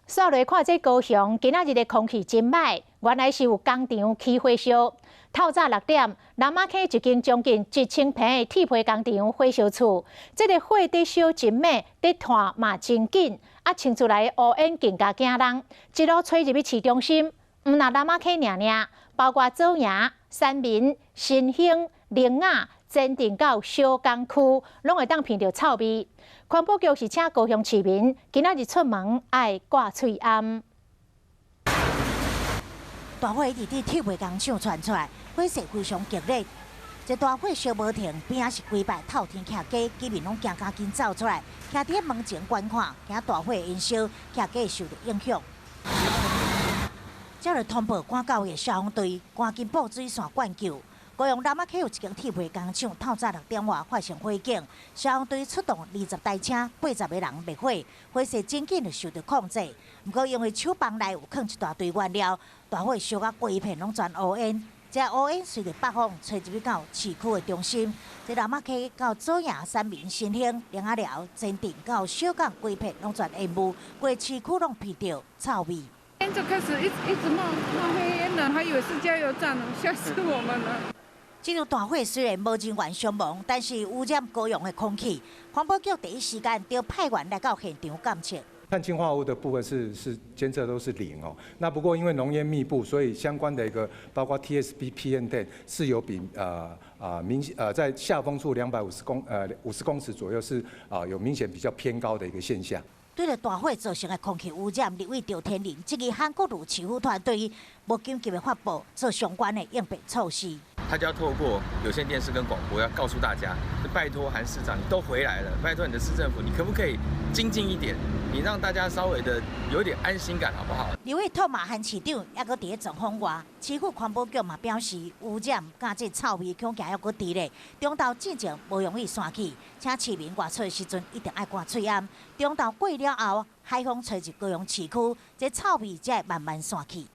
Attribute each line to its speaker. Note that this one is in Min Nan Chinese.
Speaker 1: 煞來看這高雄，今仔日的空氣真䆀，原來是有工廠起火燒。透早6點，南馬溪一間將近1000坪的鐵皮工廠火燒厝，這个火佇燒真猛，佇湠嘛真緊，啊，衝出來的烏煙更加驚人。一路吹入去市中心，毋若南馬溪爾爾，包括左營、三民、新興、苓雅、前鎮到小港區，攏會當鼻著臭味。環保局是請高雄市民今仔日出門愛掛喙罨。
Speaker 2: 大火一直佇鐵皮工廠竄出來，火勢非常激烈。這大火燒無停，邊仔是規排透天徛家，居民攏驚趕緊走出來，徛佇門前觀看，驚大火延燒，徛家受著影響。接著通報趕到的消防隊，趕緊布水線灌救。高雄南仔溪有一間鐵皮工廠，透早6點外發生火警，消防隊出動20台車，80個人滅火，火勢真緊就受著控制。毋過因為廠房內有囥一大堆原料，大火燒甲規片攏全烏煙。這烏煙隨著北風吹入去到市區的中心，這南仔溪到左營、三民、新興、苓仔寮、前鎮到小港規片攏全煙霧，規市區攏鼻著臭味。
Speaker 3: 煙就開始一一直冒冒黑煙了，還以為是加油站，嚇死我們了。
Speaker 2: 這場大火雖然無人員傷亡，但是污染高雄的空氣。環保局第一時間就派員來到現場監測。
Speaker 4: 碳氫化物的部分是監測都是零哦。那不過因為濃煙密布，所以相關的一個包括 TSP PM10 是有比明在下風處250公尺左右是有明顯比較偏高的一個現象。
Speaker 2: 對著大火造成的空氣污染，立委趙天麟質疑韓國瑜市府團隊無緊急的發布做相關的應變措施。
Speaker 5: 他就要透過有線電視跟廣播，要告訴大家，拜託韓市長，你都回來了，拜託你的市政府，你可不可以精進一點？你讓大家稍微的有一點安心感，好不好？
Speaker 2: 立委唾罵韓市長，猶閣佇咧狀況外，市府環保局嘛表示，污染佮這臭味恐驚猶閣佇咧。中晝進前無容易散去，請市民外出的時陣一定愛掛喙罨。中晝過了後，海風吹入高雄市區，這臭味才會慢慢散去。